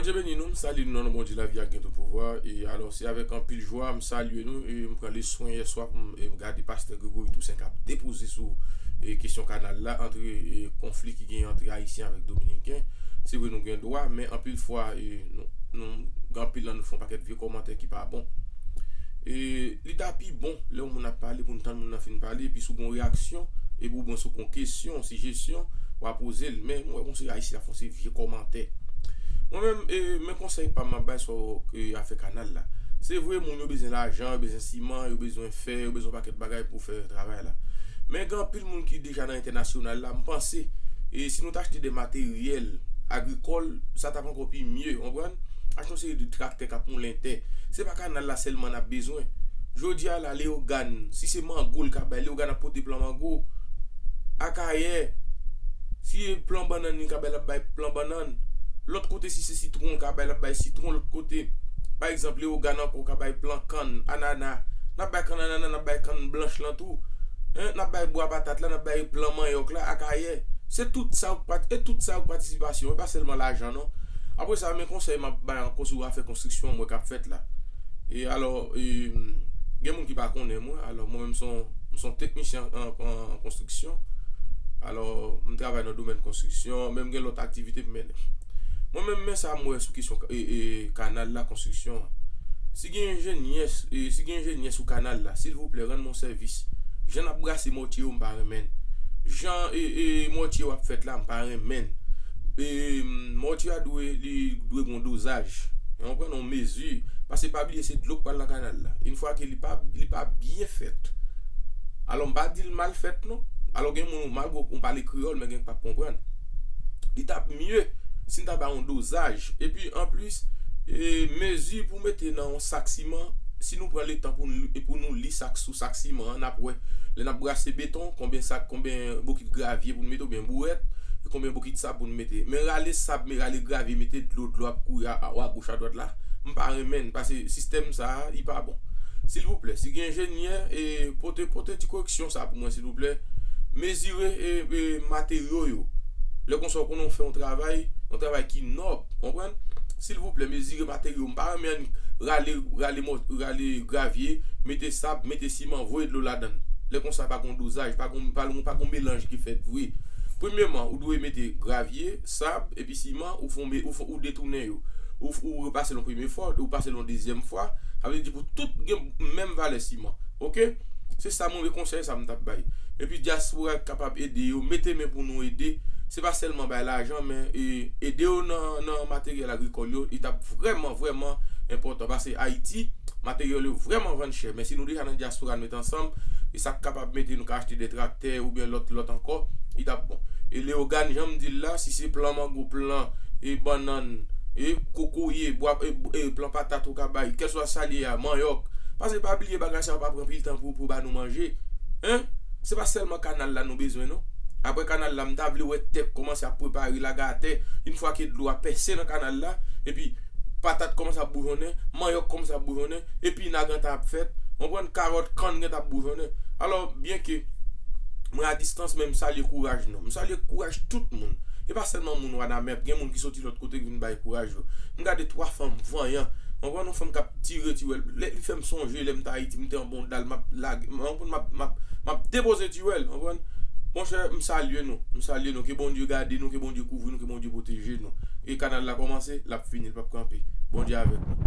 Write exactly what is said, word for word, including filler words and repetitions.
Bondye beni nou, m salye nou nan non Bondye lavi a gen tout pouvwa. E alò, se avèk anpil jwa m salye nou e m pran leswen yèswa pou m e m gade pastè Gregory Toussaint k ap depoze sou e kesyon kanal la, antre e konfli ki gen ant Ayisyen avèk Dominiken. Se vre nou gen dwa, men anpil fwa e nou, nou gen anpil nan nou fè yon pakèt vye kòmantè ki pa bon. E li ta pi bon lè yon moun ap pale pou n tann moun nan fin pale, epi si w gen yon reyaksyon, epi oubyen si w gen yon kesyon, yon sijesyon, w a poze l. Men mwen wè konsèy Ayisyen ap fè yon seri vye kòmantè. Mwen menm, e, men konsèy pa m ap bay sou e, afè kanal la. Se vre, moun yo bezwen lajan, yo bezwen siman, yo bezwen fè, yo bezwen yon pakèt bagay pou fè travay la. Men gen anpil moun ki deja nan entènasyonal la, m panse, e si nou t achte de materyèl agrikòl, sa t ap ankò pi mye, w konprann? Achte yon seri de traktè k ap moulen tè. Se pa kanal la sèlman n ap bezwen. Jodi a la, Leyogàn, si se mango l ka bay, Leyogàn ap pote plan mango. Akayè, si e plan bannann li ka bay, l ap bay plan bannann. Lòt kote, si se sitwon l ka bay, l ap bay sitwon lòt kote. Pa egzanp, Leyogàn ankò ka bay plan kann, anana. N ap bay kann anana, n ap bay kann blanch lan tou. Hein, n ap bay bwa patat la, n ap bay plan manyòk la, Akayè. Se tout sa yo k pat-, e tout sa yo k patisipasyon, e pa sèlman lajan non. Apre sa, men konsèy m ap bay ankò sou afè konstriksyon an, m wè k ap fèt la. E alò, e, gen moun ki pa konnen mwen, alò mwen menm se yon, m se yon teknisyen an, an, an konstriksyon. Alò, m travay nan domèn konstriksyon, men m gen lòt aktivite m mennen. Mwen menm, men sa m wè sou kesyon ka-, e, e, kanal la, konstriksyon an. Si gen enjenyè, e, si gen enjenyè sou kanal la, silvouplè, rann mwen sèvis. Jan n ap brase mòtye yo, m pa renmen l. Jan, e, e, mòtye yo ap fèt la, m pa renmen l. E, mòtye a dwe, li dwe gen yon dozaj. Ou konprann, yon mezi. Paske pa bliye, se dlo k pral nan kanal la. Yon fwa ke li pa, li pa byen fèt. Alò, m pa di l mal fèt, non. Alò, gen moun, malgre ou pale kreyòl, men gen k p ap konprann. Li t ap mye si n ta bay yon dozaj. Epi, anplis, e, mezi pou mete nan yon sak siman, si nou pran letan pou nou, pou nou li sak sou sak siman an, n ap wè. Lè n ap brase beton, konbyen sak, konbyen bokit gravye pou n mete, oubyen bourèt, e konbyen bokit sab pou n mete. Men rale sab, men rale gravye, mete dlo, dlo ap kouri a, a, a goch, a dwat la, m pa renmen l, paske sistèm sa a, li pa bon. Silvouplè, si gen enjenyè, e, pote, pote ti koreksyon sa pou mwen, silvouplè. Mezire, e, e, materyo yo. Lè konsa, w konnen w fè yon travay, yon travay ki nòb, konprann? Silvouplè, mezire materyo. M pa renmen annik rale, rale mò-, rale gravye, mete sab, mete siman, voye dlo ladan l. Lè konsa, pa gen dozaj, pa gen, pa gen, pa gen melanj ki fèt vre. Premyèman, ou dwe mete gravye, sab, epi siman, ou fè yon me-, ou fè, ou detounen yo. Ou, ou repase l yon premye fwa, ou pase l yon dezyèm fwa. Sa vle di pou tout gen menm valè siman. Oke? Se sa mwen, konsèy sa m t ap bay. Epi dyaspora ki kapab ede yo, mete men pou nou ede. Se pa sèlman bay lajan, men, e, ede yo nan, nan materyèl agrikòl yo, li t ap vrèman, vrèman enpòtan. Paske Ayiti, materyèl yo vrèman vann chè. Men si nou deja nan dyaspora, nou met ansanm, e sa k kapab mete, nou ka achte de traktè oubyen lòt, lòt ankò, li t ap bon. E Leyogàn, jan m di l la, si se plan mango, plan, e bannann, e kokoye, bwa, e, e plan patat ou ka bay, kèlswa sa l ye a, manyòk. Paske pa bliye bagay sa yo pa pran pil tan pou, pou ba nou manje. Hein? Se pa sèlman kanal la nou bezwen, non. Apre kanal la, m ta vle wè tè k kòmanse ap prepare, lage atè, yon fwa ke dlo a pèse nan kanal la, epi patat kòmanse ap boujonnen, manyòk kòmanse ap boujonnen, epinag gentan ap fèt, w konprann, kawòt, kann gentan ap boujonnen. Alò, byenke mwen a distans, men m salye kouraj nou. M salye kouraj tout moun. E pa sèlman moun Wanament, gen moun ki soti lòt kote ki vin bay kouraj yo. M gade twa fanm vanyan. W konprann, yon fanm k ap tire tiwèl. Lè, li fè m sonje lè m t Ayiti, m te an bondal, m ap lage, m, w konprann, m ap, m ap, m ap depoze tiwèl, w konprann? Monchè, m salye nou. M salye nou. Ke Bondye gade nou, ke Bondye kouvri nou, ke Bondye pwoteje nou. E kanal la kòmanse, l ap fini, l p ap kanpe. Bondye avèk nou.